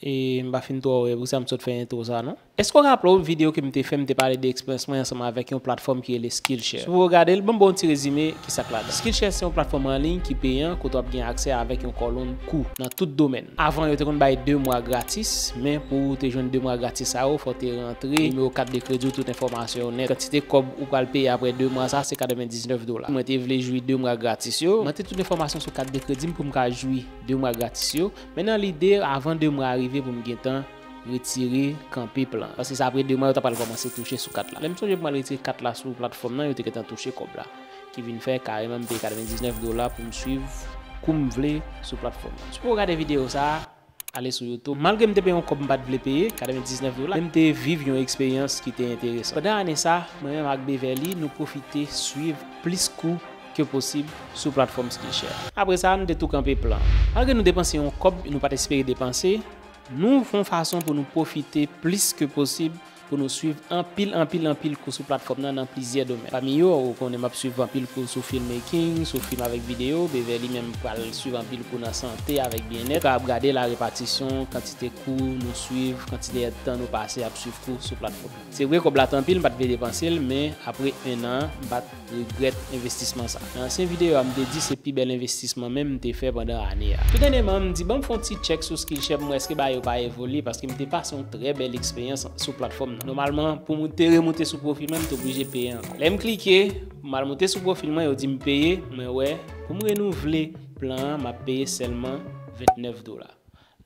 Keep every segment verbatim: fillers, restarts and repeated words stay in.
E m pa fin twò wè poukisa m sot fè entwo sa non. Èske w raple w videyo ke m te fè, m te pale de eksperyans mwen ansanm avèk yon platfòm ki rele Skillshare? Si w gade l, ban m ba w yon ti rezime ki sa k ladan. Skillshare se yon platfòm an liy ki peyan kote w ap gen aksè avèk yon kòlonn kou nan tout domèn. Avan, yo te konn bay de mwa gratis, men pou w te jwenn de mwa gratis sa yo, fò w te rantre nimewo kat de kredi w, tout enfòmasyon w nèt. Kantite kòb ou pral peye apre de mwa sa, se katrevendiznèf dola. Mwen te vle jwi de mwa gratis yo. Mwen te tout enfòmasyon sou kat de kredi m pou m ka jwi de mwa gratis yo. Men nan lide, avan de mwa rive pou m gentan retire, kanpe plan. Paske se apre de mwa yo ta pral kòmanse touche sou kat la. Lè m sonje pou m al retire kat la sou platfòm nan, yo te gentan touche kòb la. Ki vin fè kareman m peye katrevendiznèf dola pou m swiv kou m vle sou platfòm nan. Si w gade videyo sa a, ale sou YouTube. Malgre m te peye yon kòb m pa t vle peye, katrevendiznèf dola, men m te viv yon eksperyans ki te enteresan. Pandan ane sa, mwen menm ak Beverly, nou pwofite swiv plis kou ke posib sou platfòm Skillshare. Apre sa, nou te tou kanpe plan. Malgre nou depanse yon kòb nou pa t espere depanse, nou fè yon fason pou nou pwofite plis ke posib pou nou swiv anpil, anpil, anpil kou sou platfòm nan, nan plizyè domèn. Pami yo, ou konnen m ap swiv anpil kou sou filmmaking, sou fim avèk videyo, Beverly menm pral swiv anpil kou nan sante avèk byennèt. Ou kapab gade la repatisyon kantite kou nou swiv, kantite èdtan nou pase ap swiv kou sou platfòm nan. Se vre, kòb la t anpil, m pa t vle depanse l, men apre en an, m pa t regrèt envestisman sa. Nan ansyen videyo a, m te di se pi bèl envestisman menm m te fè pandan ane a. Tou dènyèman, m di ban m fè yon ti tchèk sou Skillshare pou m wè èske bagay yo pa evolye, paske m te pase yon trè bèl eksperyans sou platfòm nan. Nòmalman, pou m te remoute sou pwofil mwen, m te oblije peye ankò. Lè m klike, m al moute sou pwofil mwen, yo di m peye, mwen wè, pou m renouvle plan an, m ap peye sèlman ventnèf dola.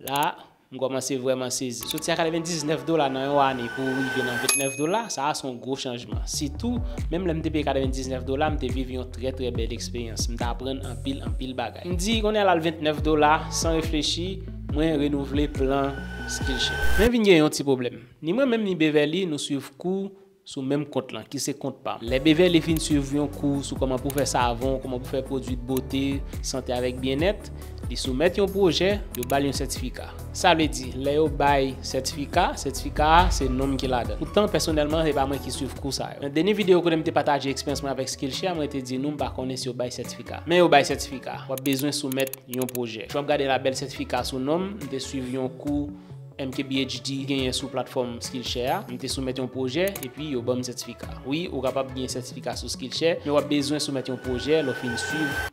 La, m kòmanse vrèman sezi. Soti a katrevendiznèf dola nan yon ane pou w rive nan ventnèf dola, sa a se yon gwo chanjman. Sitou, menm lè m te peye katrevendiznèf dola, m te viv yon trè, trè bèl eksperyans. M te aprann anpil, anpil bagay. M di, kounye a l al ventnèf dola, san reflechi, mwen renouvle plan Skillshare. Men vin gen yon ti pwoblèm. Ni mwen menm, ni Beverly, nou swiv kou sou menm kont lan, ki se kont pa m. Lè Beverly fin swiv yon kou sou kòman pou fè savon, kòman pou fè pwodui de bote, sante avèk byennèt, li soumèt yon pwojè, yo ba l yon sètifika. Sa vle di, lè yo bay sètifika, sètifika a, se non m ki ladan l. Poutan, pèsonèlman, se pa mwen ki swiv kou sa yo. Nan dènye videyo kote m te pataje eksperyans mwen avèk Skillshare, mwen te di nou m pa konnen si yo bay sètifika. Men yo bay sètifika. W ap bezwen soumèt yon pwojè. Si w ap gade labèl sètifika sou non m, m te swiv yon kou M K B H D genyen sou platfòm Skillshare a. M te soumèt yon pwojè, epi yo ban m sètifika. Wi, ou kapab gen sètifika sou Skillshare, men w ap bezwen soumèt yon pwojè lè w fin swiv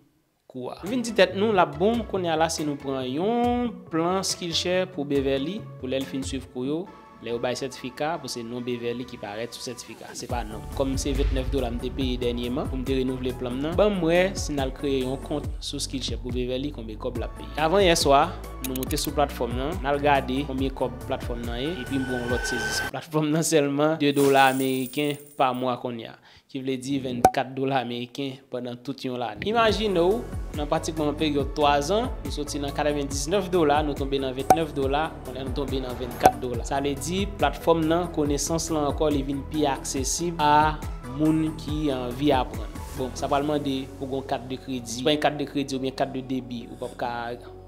kou a. M vin di tèt nou, l ap bon, kounye a la, si nou pran yon plan Skillshare pou Beverly, pou lè l fin swiv kou yo, lè yo bay sètifika, pou se non Beverly ki parèt sou sètifika, se pa non m. Kòm se ventnèf dola m te peye dènyèman pou m te renouvle plan m nan, ban m wè si n al kreye yon kont sou Skillshare pou Beverly, konbyen kòb l ap peye. Avan yè swa, nou moute sou platfòm nan, n al gade konbyen kòb platfòm nan ye, epi m pran yon lòt sezisman. Platfòm nan sèlman de dola ameriken pa mwa kounye a, ki vle di vennkat dola ameriken pandan tout yon lane. Imajine w, nan pratikman yon peryòd twa zan, nou soti nan katrevendiznèf dola, nou tonbe nan ventnèf dola, kounye a nou tonbe nan vennkat dola. Sa vle di, platfòm nan, konesans lan ankò, li vin pi aksesib a moun ki anvi aprann. Bon, sa pral mande pou gon kat de kredi. Si w pa gen kat de kredi oubyen kat de debi, ou p ap ka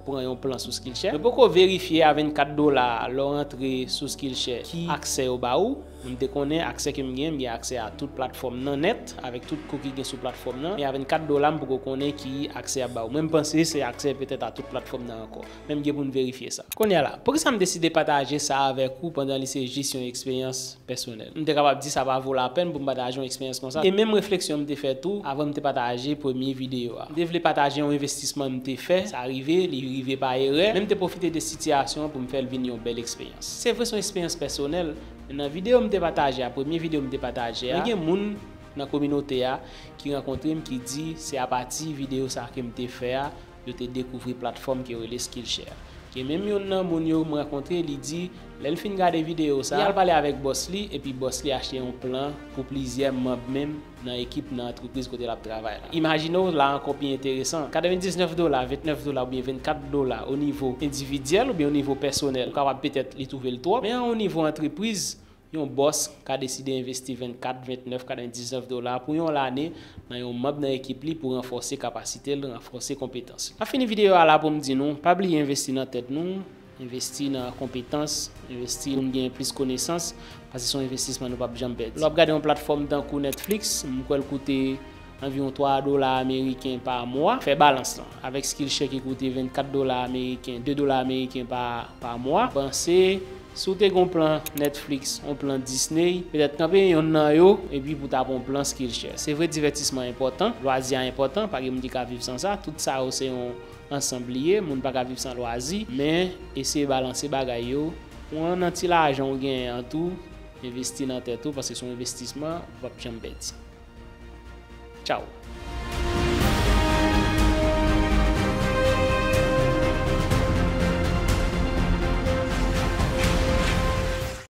pran yon plan sou Skillshare. Mwen poko verifye a vennkat dola lè w rantre sou Skillshare ki aksè yo ba ou. Mwen m te konnen aksè ke m gen, m gen aksè a tout platfòm nan nèt, avèk tout kou ki gen sou platfòm nan. Men a vennkat dola, m poko konnen ki aksè y ap ba ou. Mwen m panse se aksè petèt a tout platfòm nan ankò. Men m gen pou m verifye sa. Kounye a la, poukisa m deside pataje sa avèk ou pandan li se jis yon eksperyans pèsonèl? M te kapab di sa pa vo lapèn pou m pataje yon eksperyans konsa. E menm refleksyon m te fè tou avan m te pataje premye videyo a. M te vle pataje yon envestisman m te fè, sa rive, li rive pa erè, men m te pwofite de sitiyasyon an pou m fè l vin yon bèl eksperyans. Se vre se yon eksperyans pèsonèl, men nan videyo m te pataje a, premye videyo m te pataje a, mwen gen moun nan kominote a ki rankontre m ki di se apati videyo sa ke m te fè a, yo te dekouvri platfòm ki rele Skillshare. Gen menm youn nan moun yo m rankontre, li di, lè l fin gade videyo sa, li al pale avèk bòs li, epi bòs li achte yon plan pou plizyè manm menm nan ekip nan antrepriz kote l ap travay la. Imajine w la ankò pi enteresan, katrevendiznèf dola, ventnèf dola oubyen vennkat dola o nivo endividyèl oubyen o nivo pèsonèl, ou kapab petèt li twouve l twòp, men o nivo antrepriz, yon bòs ka deside envesti vennkat, ventnèf, katrevendiznèf dola pou yon lane nan yon manm nan ekip li pou ranfòse kapasite l, ranfòse konpetans li. M ap fini videyo a la pou m di nou, pa bliye envesti nan tèt nou, envesti nan konpetans, envesti pou n gen plis konesans, paske se yon envestisman nou p ap janm pèdi. Lè w ap gade yon platfòm tankou Netflix, m kwè l koute anviwon twa dola ameriken pa mwa. Fè balans lan. Avèk Skillshare ki koute vennkat dola ameriken, de dola ameriken pa, pa mwa, m panse si w te gen yon plan Netflix, yon plan Disney, petèt kanpe yonn nan yo, epi pou ta pran yon plan Skillshare. Se vre, divètisman enpòtan, lwazi a enpòtan, pa gen moun ki ka viv san sa, tout sa yo se yon ansanm li ye, moun pa ka viv san lwazi, men eseye balanse bagay yo, pran nan ti lajan w genyen an tou, envesti nan tèt ou, paske se yon envestisman, ou p ap janm pèdi. Tchaw!